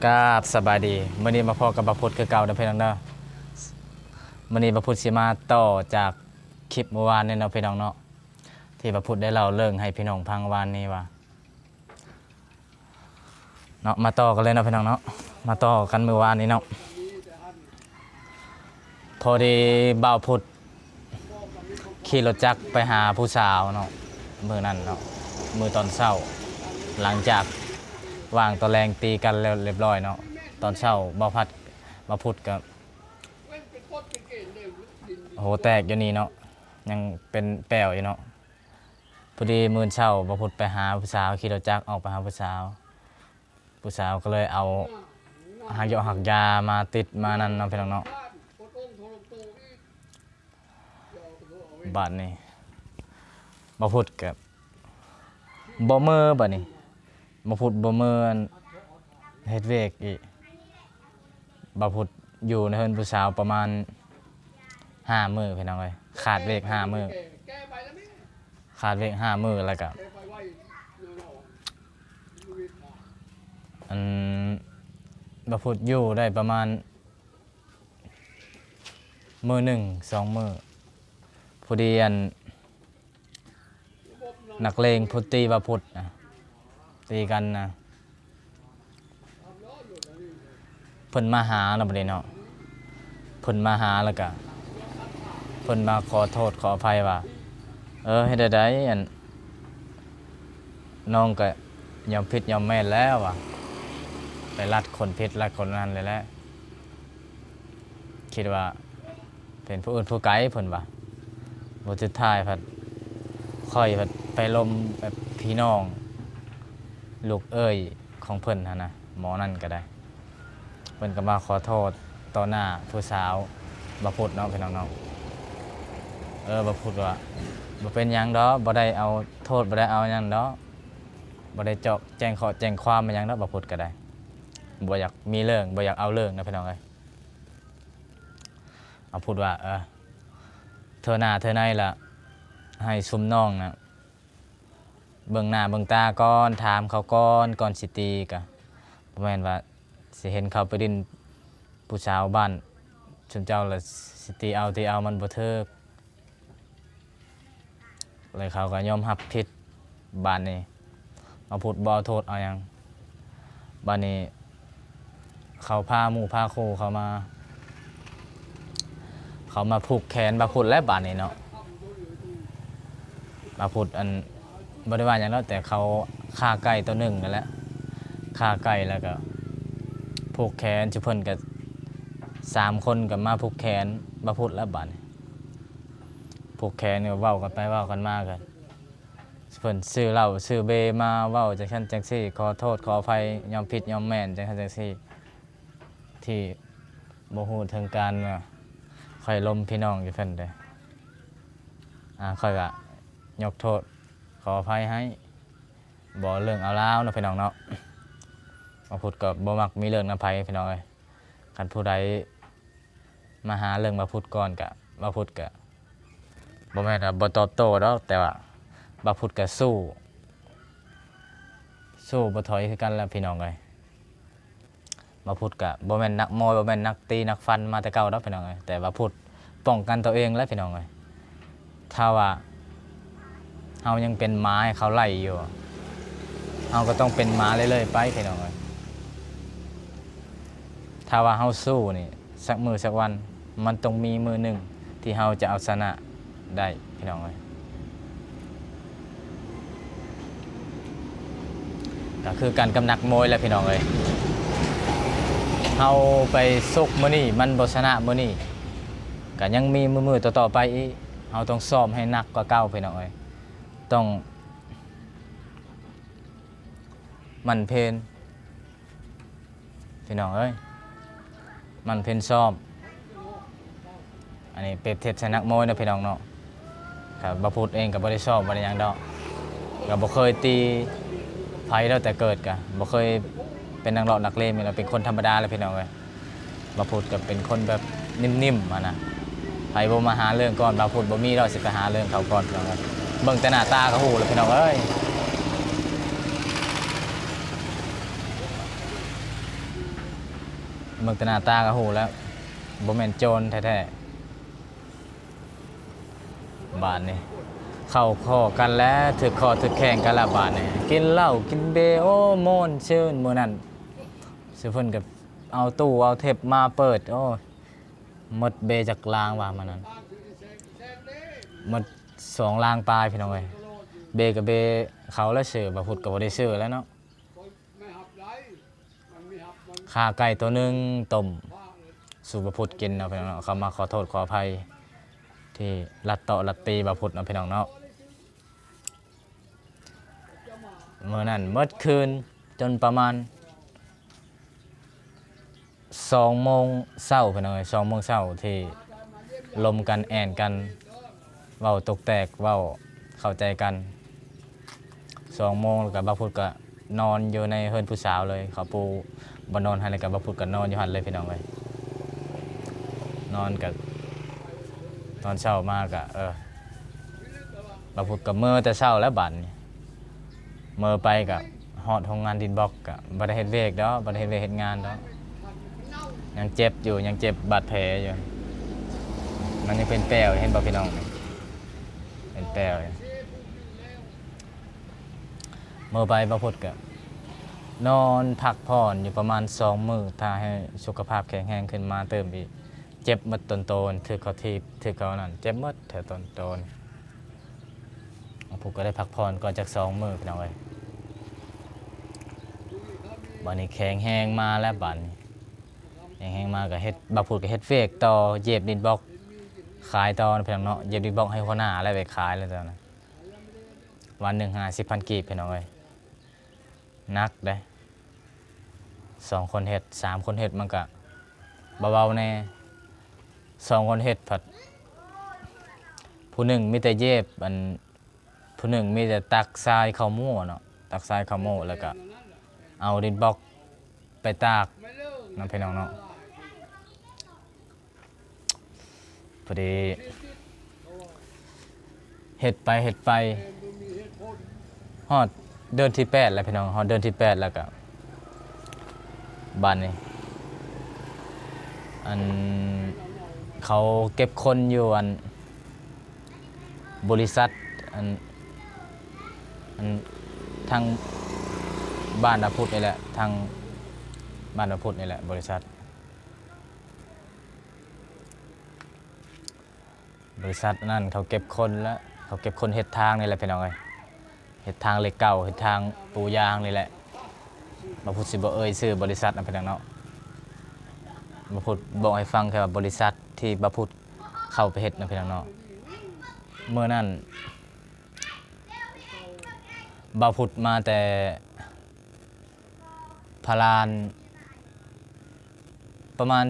ກາບສະບາຍດີ ມື້ນີ້ມາພໍ້ກັບບ່າວພຸດຄືເກົ່າເດີພີ່ນ້ອງເດີ. ມື້ນີ້ບ່າວພຸດຊິມາຕໍ່ຈາກຄລິບມື້ວານນີ້ເນາະພີ່ນ້ອງເນາະ ທີ່ບ່າວພຸດໄດ້ເລົ່າເລື່ອງໃຫ້ພີ່ນ້ອງຟັງວານນີ້ວ່າ ເນາະ ມາຕໍ່ກັນເລີຍເນາະພີ່ນ້ອງເນາະ ມາຕໍ່ກັນມື້ວານນີ້ເນາະ. ພໍດີບ່າວພຸດຂີ່ລົດຈັກໄປຫາຜູ້ສາວເນາະ ມື້ນັ້ນເນາະ ມື້ຕອນເຊົ້າ ຫຼັງຈາກຫວ່າງຕອນແລງຕີກັນແລ້ວລຽບຮ້ອຍເນາະ ຕອນເຊົ້າບ່າວພັດ ບ່າວພຸດກໍຫົວແຕກຢູ່ນີ້ເນາະ ຍັງເປັນແປ້ວຢູ່ເນາະ. ພໍດີມື້ເຊົ້າບ່າວພຸດໄປຫາຜູ້ສາວ ຂີ່ລົດຈັກອອກໄປຫາຜູ້ສາວ ຜູ້ສາວກໍເລີຍເອົາຮາກຢອກຮາກຢາມາຕິດມານັ້ນເນາະພີ່ນ້ອງເນາະ. ບາດນີ້ບ່າວພຸດກໍບໍ່ເມີ ບາດນີ້ບ່າວພຸດບໍ່ເມີເຮັດວຽກອີກ. ບ່າວພຸດຢູ່ໃນເຮືອນຜູ້ສາວປະມານຫ້າມື້ພີ່ນ້ອງເອີຍ ຂາດວຽກຫ້າມື້ ຂາດວຽກຫ້າມື້ແລ້ວກໍ ອັນ ບ່າວພຸດຢູ່ໄດ້ປະມານມື້ໜຶ່ງສອງມື້ ພໍດີອັນ ນັກເລງພຸດຕີວ່າພຸດນະ ຕີກັນນະ ເພິ່ນມາຫາເນາະ ບັດນີ້ເນາະ ເພິ່ນມາຫາແລ້ວກະ ເພິ່ນມາຂໍໂທດຂໍອະໄພວ່າ ເອີ ເຮັດແນວໃດ ອັນ ນ້ອງກະຍອມຜິດຍອມແມ່ນແລ້ວວ່າ ໄປລັດຄົນຜິດລັດຄົນນັ້ນແຫຼະ ຄິດວ່າເປັນຜູ້ອື່ນຜູ້ໄກເພິ່ນວ່າ ບໍ່ ສຸດທ້າຍພັດຂ້ອຍພັດໄປລົມແບບພີ່ນ້ອງ ລູກເອີຍຂອງເພິ່ນຫັ້ນນະ ໝໍນັ້ນກໍໄດ້ ເພິ່ນກໍມາຂໍໂທດຕໍ່ໜ້າຜູ້ສາວບ່າວພຸດເນາະ ພີ່ນ້ອງເນາະ. ເອີ ບ່າວພຸດວ່າ ບໍ່ເປັນຫຍັງດອກ ບໍ່ໄດ້ເອົາໂທດ ບໍ່ໄດ້ເອົາຫຍັງດອກ ບໍ່ໄດ້ເຈາະແຈ້ງເຄາະແຈ້ງຄວາມຫຍັງດອກ ບ່າວພຸດກໍໄດ້ ບໍ່ຢາກມີເລື່ອງ ບໍ່ຢາກເອົາເລື່ອງນະ ພີ່ນ້ອງເອີຍ. ບ່າວພຸດວ່າ ເອີ ເທື່ອໜ້າເທື່ອໃນລະ ໃຫ້ຊຸມນ້ອງນະ ເບິ່ງໜ້າເບິ່ງຕາກ່ອນ ຖາມເຂົາກ່ອນ ກ່ອນຊິຕີ ກະບໍ່ແມ່ນວ່າຊິເຫັນເຂົາໄປຫຼິ້ນຜູ້ສາວບ້ານຊຸມເຈົ້າ ລະຊິຕີເອົາ ຕີເອົາ ມັນບໍ່ຖືກ. ແລ້ວເຂົາກໍຍອມຮັບຜິດ ບາດນີ້ບ່າວພຸດບໍ່ເອົາໂທດເອົາຫຍັງ ບາດນີ້ ເຂົາພາໝູ່ພາຄູ່ເຂົາມາ ເຂົາມາຜູກແຂນບ່າວພຸດແລ້ວບາດນີ້ເນາະ. ບ່າວພຸດ ອັນ ບໍ່ໄດ້ວ່າຫຍັງດອກ ແຕ່ເຂົາຂ້າໄກ່ໂຕໜຶ່ງນັ້ນແຫຼະ ຂ້າໄກ່ແລ້ວກໍຜູກແຂນ ຊຸມເພິ່ນກໍສາມຄົນກໍມາຜູກແຂນບ່າວພຸດແລ້ວບາດນີ້ ຜູກແຂນກໍເວົ້າກັນໄປເວົ້າກັນມາ ກໍ ເພິ່ນຊື້ເຫຼົ້າຊື້ເບມາເວົ້າຈັ່ງຊັ້ນຈັ່ງຊີ້ ຂໍໂທດຂໍອະໄພ ຍອມຜິດຍອມແມ່ນຈັ່ງຊັ້ນຈັ່ງຊີ້ ທີ່ບໍ່ຮູ້ເຖິງການວ່າຂ້ອຍລົມພີ່ນ້ອງຢູ່ເພິ່ນເດ້ ອາ ຂ້ອຍກະຍົກໂທດຂໍອະໄພໃຫ້ ບໍ່ເລື່ອງເອົາລາວເນາະ ພີ່ນ້ອງເນາະ. ບ່າວພຸດກໍບໍ່ມັກມີເລື່ອງນຳໃຜພີ່ນ້ອງເອີຍ ຄັນຜູ້ໃດມາຫາເລື່ອງບ່າວພຸດກ່ອນກະ ບ່າວພຸດກະ ບໍ່ແມ່ນວ່າບໍ່ຕອບໂຕ້ດອກ ແຕ່ວ່າບ່າວພຸດກະສູ້ ສູ້ບໍ່ຖອຍຄືກັນລະພີ່ນ້ອງເອີຍ. ບ່າວພຸດກະບໍ່ແມ່ນນັກມວຍ ບໍ່ແມ່ນນັກຕີນັກຟັນມາແຕ່ເກົ່າດອກພີ່ນ້ອງເອີຍ ແຕ່ບ່າວພຸດປ້ອງກັນໂຕເອງແຫຼະພີ່ນ້ອງເອີຍ. ຖ້າວ່າເຮົາຍັງເປັນໝາໃຫ້ເຂົາໄລ່ຢູ່ ເຮົາກໍຕ້ອງເປັນໝາເລື້ອຍໆໄປພີ່ນ້ອງເອີຍ. ຖ້າວ່າເຮົາສູ້ນີ້ ສັກມື້ສັກວັນ ມັນຕ້ອງມີມື້ໜຶ່ງທີ່ເຮົາຈະເອົາຊະນະໄດ້ພີ່ນ້ອງເອີຍ. ກໍຄືກັນກັບນັກມວຍແຫຼະພີ່ນ້ອງເອີຍ ເຮົາໄປຊົກມື້ນີ້ ມັນບໍ່ຊະນະມື້ນີ້ ກໍຍັງມີມື້ໆຕໍ່ໆໄປອີກ. ເຮົາຕ້ອງຊ້ອມໃຫ້ໜັກກວ່າເກົ່າພີ່ນ້ອງເອີຍ ຕ້ອງໝັ່ນເພນ ພີ່ນ້ອງເອີຍ ໝັ່ນເພນຊ້ອມ. ອັນນີ້ປຽບທຽບໃສ່ນັກມວຍເນາະພີ່ນ້ອງເນາະ. ກໍບ່າວພຸດເອງກໍບໍ່ໄດ້ຊ້ອມບໍ່ໄດ້ຫຍັງດອກ ກໍບໍ່ເຄີຍຕີໃຜດອກ ແຕ່ເກີດກໍບໍ່ເຄີຍເປັນນັກເລາະນັກເລນ ເປັນຄົນທຳມະດາແຫຼະພີ່ນ້ອງເອີຍ. ບ່າວພຸດກໍເປັນຄົນແບບນິ້ມໆຫັ້ນນະ ໃຜບໍ່ມາຫາເລື່ອງກ່ອນ ບ່າວພຸດບໍ່ມີດອກຊິໄປຫາເລື່ອງເຂົາກ່ອນພີ່ນ້ອງເອີຍ. ເບິ່ງແຕ່ໜ້າຕາກໍຮູ້ແລ້ວພີ່ນ້ອງເອີຍ. ເບິ່ງແຕ່ໜ້າຕາກໍຮູ້ແລ້ວ ບໍ່ແມ່ນໂຈນແທ້ໆ. ບາດນີ້ເຂົ້າຂໍ້ກັນແລ້ວ ຖືກຂໍ້ຖືກແຂ້ງກັນແລ້ວບາດນີ້ ກິນເຫຼົ້າກິນເບຍ ໂອ້ ມ່ວນຊື່ນ. ມື້ນັ້ນເສືອເພິ່ນກໍເອົາຕູ້ເອົາເທັບມາເປີດ ໂອ້ ໝົດເບຈັກລາງວ່າມື້ນັ້ນ ໝົດສອງລາງປາຍພີ່ນ້ອງເອີຍ. ເບກໍເບເຂົາແລ້ວ ຊື້ ບ່າວພຸດກໍບໍ່ໄດ້ຊື້ແລ້ວເນາະ. ຂ້າໄກ່ໂຕໜຶ່ງຕົ້ມສູ່ບ່າວພຸດກິນເນາະພີ່ນ້ອງເນາະ. ເຂົາມາຂໍໂທດຂໍອະໄພທີ່ລັດເຕາະລັດຕີບ່າວພຸດເນາະພີ່ນ້ອງເນາະ. ມື້ນັ້ນໝົດຄືນຈົນປະມານສອງໂມງເຊົ້າພີ່ນ້ອງເອີຍ ສອງໂມງເຊົ້າທີ່ລົມກັນແອ່ນກັນ ເວົ້າຕົກແຕກ ເວົ້າເຂົ້າໃຈກັນ. ສອງໂມງແລ້ວກໍບ່າວພຸດກໍນອນຢູ່ໃນເຮືອນຜູ້ສາວເລີຍ ເຂົາປູບ່ອນນອນໃຫ້ ແລ້ວກໍບ່າວພຸດກໍນອນຢູ່ຫັ້ນເລີຍພີ່ນ້ອງເອີຍ. ນອນກໍຕອນເຊົ້າມາກໍ ເອີ ບ່າວພຸດກໍເມີແຕ່ເຊົ້າແລ້ວບາດນີ້ ເມີໄປກໍຮອດໂຮງງານດິນບລັອກ ກໍບໍ່ໄດ້ເຮັດວຽກດອກ ບໍ່ໄດ້ເຮັດວຽກເຮັດງານດອກ. ຍັງເຈັບຢູ່ ຍັງເຈັບບາດແຜຢູ່ ມັນຍັງເປັນແປ້ວ ເຫັນບໍ່ພີ່ນ້ອງ ເປັນແປ້ວຢູ່. ເມືອໄປບ່າວພຸດກໍນອນພັກຜ່ອນຢູ່ປະມານສອງມື້ ຖ້າໃຫ້ສຸຂະພາບແຂງແຮງຂຶ້ນມາຕື່ມອີກ. ເຈັບໝົດຕົ້ນໂຕນ ຖືກເຂົາຖີບ ຖືກເຂົານັ້ນ ເຈັບໝົດແຖວຕົ້ນໂຕນ. ບ່າວພຸດກໍໄດ້ພັກຜ່ອນກ່ອນຈັກສອງມື້ພີ່ນ້ອງເອີຍ. ບາດນີ້ແຂງແຮງມາແລ້ວບາດນີ້ ແຂງແຮງມາກໍເຮັດ ບ່າວພຸດກໍເຮັດວຽກຕໍ່ ເຢັບດິນບລັອກຂາຍຕໍ່ພີ່ນ້ອງເນາະ. ເຢັບດິນບລັອກໃຫ້ຫົວໜ້າແລ້ວໄປຂາຍແລ້ວຕອນນັ້ນ ວັນໜຶ່ງຫ້າສິບພັນກີບພີ່ນ້ອງເອີຍ. ໜັກເດ້ ສອງຄົນເຮັດ ສາມຄົນເຮັດ ມັນກະເບົາໆແດ່. ສອງຄົນເຮັດພັດ ຜູ້ໜຶ່ງມີແຕ່ເຢັບ ອັນ ຜູ້ໜຶ່ງມີແຕ່ຕັກຊາຍເຂົ້າໝໍ້ເນາະ ຕັກຊາຍເຂົ້າໝໍ້ ແລ້ວກະເອົາດິນບລັອກໄປຕາກນຳພີ່ນ້ອງເນາະ. ພໍດີເຮັດໄປເຮັດໄປ ຮອດເດືອນທີແປດແລ້ວພີ່ນ້ອງ ຮອດເດືອນທີແປດແລ້ວກະ ບາດນີ້ ອັນ ເຂົາເກັບຄົນຢູ່ ອັນ ບໍລິສັດ ອັນ ອັນ ທາງບ້ານອາພຸດນີ້ແຫຼະ ທາງບ້ານອາພຸດນີ້ແຫຼະ ບໍລິສັດ. ບໍລິສັດອັນນັ້ນເຂົາເກັບຄົນແລ້ວ ເຂົາເກັບຄົນເຮັດທາງນີ້ແຫຼະພີ່ນ້ອງເອີຍ ເຮັດທາງເຫຼັກເກົ່າ ເຮັດທາງປູຢາງນີ້ແຫຼະ. ບ່າວພຸດຊິບໍ່ເອີ່ຍຊື່ບໍລິສັດນະພີ່ນ້ອງເນາະ. ບ່າວພຸດບອກໃຫ້ຟັງແຄ່ວ່າບໍລິສັດທີ່ບ່າວພຸດເຂົ້າໄປເຮັດນະພີ່ນ້ອງເນາະ. ມື້ນັ້ນບ່າວພຸດມາແຕ່ ພະລານ ປະມານ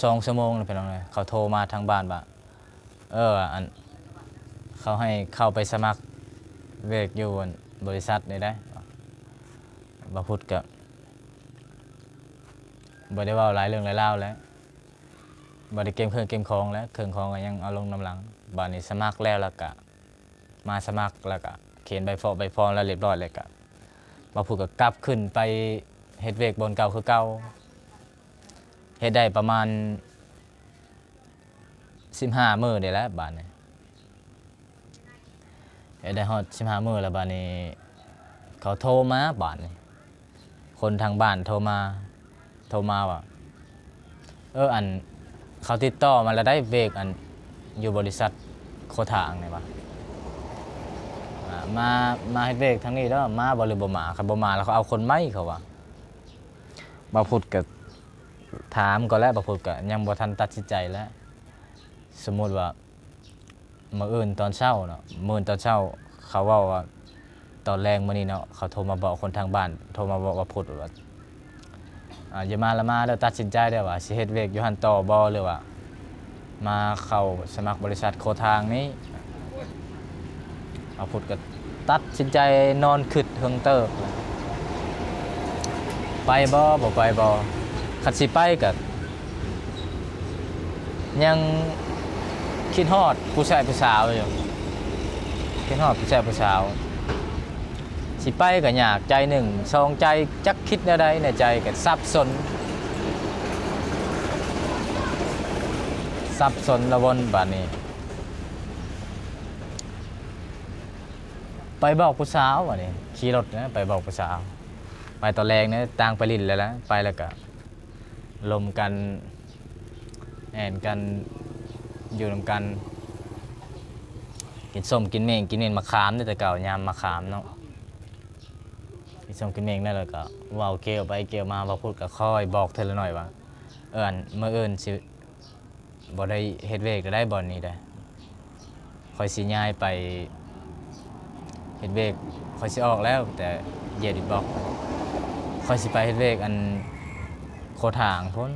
ສອງຊົ່ວໂມງນະພີ່ນ້ອງເອີຍ ເຂົາໂທມາທາງບ້ານວ່າ ເອີ ອັນ ເຂົາໃຫ້ເຂົ້າໄປສະໝັກວຽກຢູ່ ອັນ ບໍລິສັດນີ້ໄດ໋. ບ່າວພຸດກະບໍ່ໄດ້ເວົ້າຫຼາຍເລື່ອງຫຼາຍລາວແລ້ວ ບໍ່ໄດ້ກຽມເຄື່ອງກຽມຂອງແລ້ວ ເຄື່ອງຂອງກໍຍັງເອົາລົງນຳຫຼັງ. ບາດນີ້ສະໝັກແລ້ວ ແລ້ວກະ ມາສະໝັກ ແລ້ວກະຂຽນໃບເຟາະໃບຟອມແລ້ວລຽບຮ້ອຍ ແລ້ວກະບ່າວພຸດກໍກັບຂຶ້ນໄປເຮັດວຽກບ່ອນເກົ່າຄືເກົ່າ. ເຮັດໄດ້ປະມານສິບຫ້າມື້ນີ້ແຫຼະບາດນີ້ ເຮັດໄດ້ຮອດສິບຫ້າມື້ແລ້ວບາດນີ້ ເຂົາໂທມາບາດນີ້ ຄົນທາງບ້ານໂທມາ ໂທມາວ່າ ເອີ ອັນ ເຂົາຕິດຕໍ່ມາແລ້ວໄດ໋ ວຽກ ອັນ ຢູ່ບໍລິສັດໂຄທາງນີ້ວ່າ ອາ ມາ ມາເຮັດວຽກທາງນີ້ເດີ ມາບໍ່ ຫຼືບໍ່ມາ? ຄັນບໍ່ມາແລ້ວເຂົາເອົາຄົນໃໝ່ ເຂົາວ່າ. ບ່າວພຸດກໍຖາມກ່ອນແຫຼະ ບ່າວພຸດກໍຍັງບໍ່ທັນຕັດສິນໃຈແຫຼະ. ສົມມຸດວ່າ ມື້ອື່ນຕອນເຊົ້າເນາະ ມື້ອື່ນຕອນເຊົ້າ ເຂົາເວົ້າວ່າ ຕອນແລງມື້ນີ້ເນາະ ເຂົາໂທມາບອກຄົນທາງບ້ານ ໂທມາບອກບ່າວພຸດວ່າ ອາ ຢ່າມາລະມາເດີ ຕັດສິນໃຈເດີວ່າ ຊິເຮັດວຽກຢູ່ຫັ້ນຕໍ່ບໍ່ ຫຼືວ່າມາເຂົ້າສະໝັກບໍລິສັດໂຄທາງນີ້. ບ່າວພຸດກໍຕັດສິນໃຈນອນຄຶດເຖິງເຕີບ ໄປບໍ່ ບໍ່ໄປບໍ່? ຄັນຊິໄປກໍ ຍັງຄິດຮອດຜູ້ຊາຍຜູ້ສາວຢູ່ ຄິດຮອດຜູ້ຊາຍຜູ້ສາວ ຊິໄປກໍຍາກ ໃຈໜຶ່ງ ສອງໃຈ ຈັກຄິດແນວໃດ ໃນໃຈກໍສັບສົນ. ສັບສົນລະວົນບາດນີ້ ໄປບອກຜູ້ສາວບາດນີ້ ຂີ່ລົດນະ ໄປບອກຜູ້ສາວ ໄປຕອນແລງນະ ຕ່າງໄປຫຼິ້ນແລ້ວລະ ໄປແລ້ວກະລົມກັນ ແອ່ນກັນ ຢູ່ນຳກັນ ກິນສົ້ມກິນເໝ້ງ ກິນເໝັນໝາກຂາມເດ້ ແຕ່ເກົ່າຍາມໝາກຂາມເນາະ ກິນສົ້ມກິນເໝັງນັ້ນ ແລ້ວກໍເວົ້າກ່ຽວໄປກ່ຽວມາ ບ່າວພຸດກໍຄ່ອຍບອກເທື່ອລະໜ້ອຍວ່າ ເອີ ອັນ ມື້ອື່ນຊິບໍ່ໄດ້ເຮັດວຽກແລ້ວໄດ໋ ບ່ອນນີ້ໄດ໋ ຂ້ອຍຊິຍ້າຍໄປເຮັດວຽກ ຂ້ອຍຊິອອກແລ້ວ ແຕ່ຢຽດອິດບອກ ຂ້ອຍຊິໄປເຮັດວຽກ ອັນ ໂຄຖາງພຸ້ນ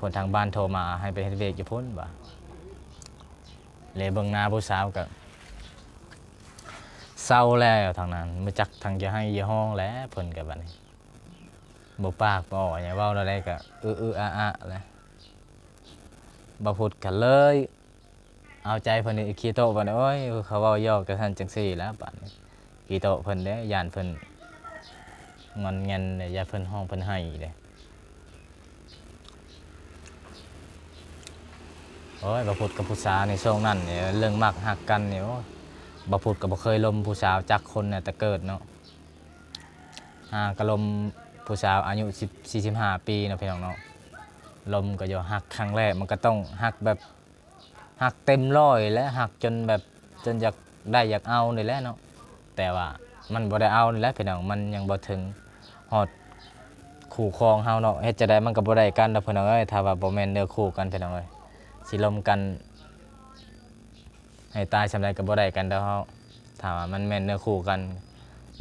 ຄົນທາງບ້ານໂທມາໃຫ້ໄປເຮັດວຽກຢູ່ພຸ້ນວ່າ ແລເບິ່ງໜ້າຜູ້ສາວກໍເສົ້າແລ້ວທາງນັ້ນ ບໍ່ຈັກທາງຈະໄຫ້ຈະຮ້ອງແຫຼະ ເພິ່ນກໍບາດນີ້ ບໍ່ປາກບໍ່ອອກຫຍັງ ເວົ້າແນວໃດກໍອືໆອາໆແຫຼະ ບ່າວພຸດກໍເລີຍເອົາໃຈເພິ່ນ ຂີ້ໂຕະເພິ່ນ ໂອ້ຍ ເຂົາເວົ້າຢອກຈັ່ງຊັ້ນຈັ່ງຊີ້ແຫຼະ ບາດນີ້ ຂີ້ໂຕະເພິ່ນເດ້ ຢ້ານເພິ່ນງອນແງນເດ້ ຢ້ານເພິ່ນຮ້ອງເພິ່ນໄຫ້ເດ້. ໂອ້ຍ ບ່າວພຸດກັບຜູ້ສາວໃນຊ່ວງນັ້ນນີ້ ເລື່ອງມັກຮັກກັນນີ້ ໂອ້ຍ ບ່າວພຸດກໍບໍ່ເຄີຍລົມຜູ້ສາວຈັກຄົນນະ ແຕ່ເກີດເນາະ ຫາກໍລົມຜູ້ສາວອາຍຸສິບ ສີ່ສິບຫ້າປີເນາະ ພີ່ນ້ອງເນາະ ລົມກໍຢູ່ ຮັກຄັ້ງແລກມັນກໍຕ້ອງຮັກແບບ ຮັກເຕັມຮ້ອຍແຫຼະ ຮັກຈົນແບບ ຈົນຢາກໄດ້ຢາກເອົານີ້ແຫຼະເນາະ ແຕ່ວ່າມັນບໍ່ໄດ້ເອົານີ້ແຫຼະ ພີ່ນ້ອງ ມັນຍັງບໍ່ເຖິງຮອດຄູ່ຄອງເຮົາເນາະ ເຮັດຈັ່ງໃດມັນກໍບໍ່ໄດ້ກັນດອກ ພີ່ນ້ອງເອີຍ ຖ້າວ່າບໍ່ແມ່ນເນື້ອຄູ່ກັນ ພີ່ນ້ອງເອີຍ ຊິລົມກັນໃຫ້ຕາຍສ່ຳໃດກໍບໍ່ໄດ້ກັນດອກເຮົາ ຖ້າວ່າມັນແມ່ນເນື້ອຄູ່ກັນ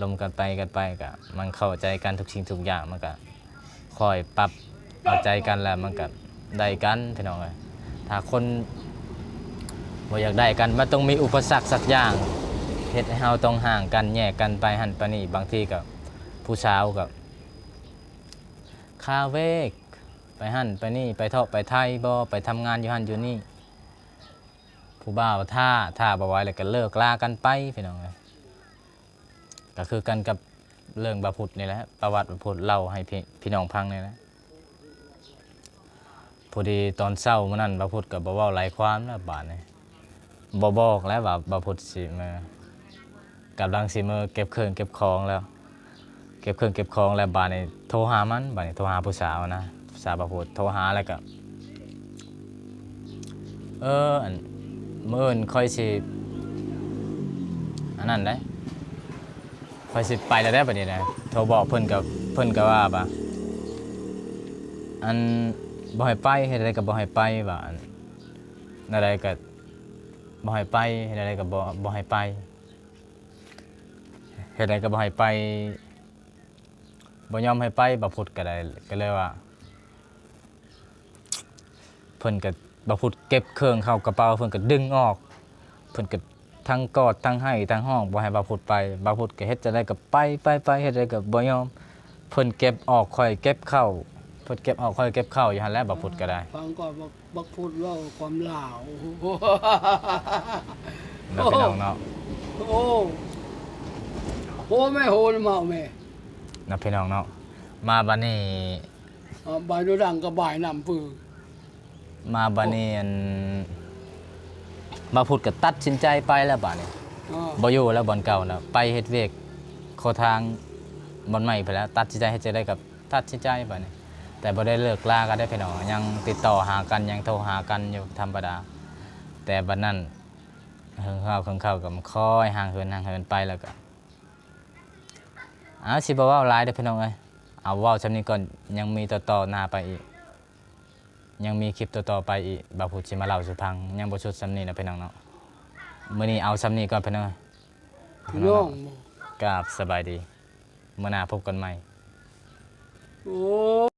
ລົມກັນໄປກັນໄປກະ ມັນເຂົ້າໃຈກັນທຸກສິ່ງທຸກຢ່າງ ມັນກະຄ່ອຍປັບເອົາໃຈກັນ ແລ້ວມັນກະໄດ້ກັນ ພີ່ນ້ອງເອີຍ ຖ້າຄົນບໍ່ຢາກໄດ້ກັນ ມັນຕ້ອງມີອຸປະສັກສັກຢ່າງ ເຮັດໃຫ້ເຮົາຕ້ອງຫ່າງກັນ ແຍກກັນໄປຫັ້ນໄປນີ້ ບາງທີກະຜູ້ສາວກະຄາເວກ ໄປຫັ້ນໄປນີ້ ໄປເທາະໄປໄທບໍ ໄປທຳງານຢູ່ຫັ້ນຢູ່ນີ້ ຜູ້ບ່າວຖ້າ ຖ້າບໍ່ໄຫວແລ້ວກະເລີກລາກັນໄປ ພີ່ນ້ອງເອີຍ. ກໍຄືກັນກັບເລື່ອງບ່າວພຸດນີ້ແຫຼະ ປະຫວັດບ່າວພຸດເລົ່າໃຫ້ພີ່ ພີ່ນ້ອງຟັງນີ້ແຫຼະ. ພໍດີຕອນເຊົ້າມື້ນັ້ນບ່າວພຸດກໍບໍ່ເວົ້າຫຼາຍຄວາມແລ້ວບາດນີ້ ບໍ່ບອກແລ້ວວ່າບ່າວພຸດຊິມາ ກຳລັງຊິເມືອເກັບເຄື່ອງເກັບຂອງແລ້ວ ເກັບເຄື່ອງເກັບຂອງແລ້ວບາດນີ້ໂທຫາມັນ ບາດນີ້ໂທຫາຜູ້ສາວນະ ສາວບ່າວພຸດໂທຫາແລ້ວກໍ ເອີ ອັນ ມື້ອື່ນຂ້ອຍຊິ ອັນນັ້ນເດ້ ຂ້ອຍຊິໄປແລ້ວເດ້ ບາດນີ້ນະ ໂທບອກເພິ່ນກໍ ເພິ່ນກໍວ່າ ວ່າ ອັນ ບໍ່ໃຫ້ໄປ ເຮັດໃດກໍບໍ່ໃຫ້ໄປ ວ່າ ອັນ ແນວໃດກໍບໍ່ໃຫ້ໄປ ເຮັດແນວໃດກໍບໍ່ ບໍ່ໃຫ້ໄປ ເຮັດໃດກໍບໍ່ໃຫ້ໄປ ບໍ່ຍອມໃຫ້ໄປ ບ່າວພຸດກໍໄດ້ ກໍເລີຍວ່າ ເພິ່ນກໍ ບ່າວພຸດເກັບເຄື່ອງເຂົ້າກະເປົາ ເພິ່ນກໍດຶງອອກ ເພິ່ນກໍທັງກອດ ທັງໄຫ້ ທັງຮ້ອງ ບໍ່ໃຫ້ບ່າວພຸດໄປ ບ່າວພຸດກໍເຮັດຈັ່ງໃດກໍໄປ ໄປ ໄປ ເຮັດໃດກໍບໍ່ຍອມ ເພິ່ນເກັບອອກ ຂ້ອຍເກັບເຂົ້າ ເພິ່ນເກັບອອກ ຂ້ອຍເກັບເຂົ້າຢູ່ຫັ້ນແຫຼະ ບ່າວພຸດກໍໄດ້ ຟັງກ່ອນ ບັກ ບັກພຸດເວົ້າຄວາມລາວ ເນາະ ພີ່ນ້ອງເນາະ ໂອ້ ໂອ້ ໂອ້ແມ່ ໂອ້ນຳເຮົາແມ່ ເນາະ ພີ່ນ້ອງເນາະ ມາບາດນີ້ ອາ ບາຍໂດດັງກັບບາຍນ້ຳປື ມາບາດນີ້ ອັນ ບ່າວພຸດກໍຕັດສິນໃຈໄປແລ້ວບາດນີ້ ບໍ່ຢູ່ແລ້ວບ່ອນເກົ່ານະ ໄປເຮັດວຽກຂໍທາງບ່ອນໃໝ່ພຸ້ນແລ້ວ ຕັດສິນໃຈເຮັດຈັ່ງໃດກໍຕັດສິນໃຈບາດນີ້ ແຕ່ບໍ່ໄດ້ເລີກລາກັນເດ້ພີ່ນ້ອງ ຍັງຕິດຕໍ່ຫາກັນ ຍັງໂທຫາກັນຢູ່ທຳມະດາ ແຕ່ບັດນັ້ນເຫິງເຂົ້າເຫິງເຂົ້າກໍຄ່ອຍຫ່າງເຫີນຫ່າງເຫີນໄປ ແລ້ວກໍ ເອົາ ຊິບໍ່ເວົ້າຫຼາຍເດີ້ພີ່ນ້ອງເອີຍ ເອົາເວົ້າສ່ຳນີ້ກ່ອນ ຍັງມີຕໍ່ໆໜ້າໄປອີກ ຍັງມີຄລິບຕໍ່ໆໄປອີກ ບ່າວພຸດຊິມາເລົ່າສູ່ຟັງ ຍັງບໍ່ສຸດສ່ຳນີ້ນະພີ່ນ້ອງເນາະ ມື້ນີ້ເອົາສ່ຳນີ້ກ່ອນພີ່ນ້ອງ ພີ່ນ້ອງ ກາບສະບາຍດີ ມື້ໜ້າພົບກັນໃໝ່ ໂອ້